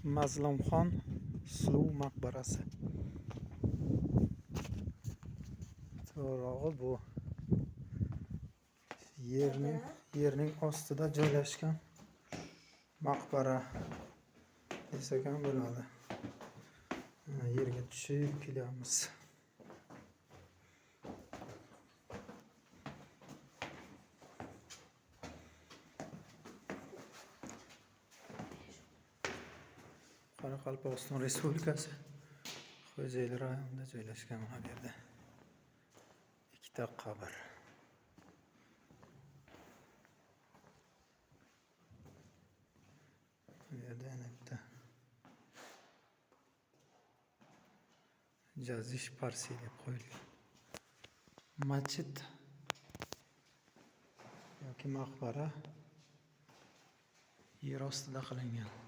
Mazlumxon Suluv maqbarasi. To'g'rirog'i bu yerning ostida joylashgan maqbara desak ham bo'ladi. Mana yerga tushib kelyapmiz. Qoraqalpog'iston Respublikasi Xo'jayli rayonida joylashgan mana bu yerda ikkita qabr. Bu yerda yana bitta Jazish Parsi deb qo'yilgan. Masjid yoki maqbara yer ostida qilingan.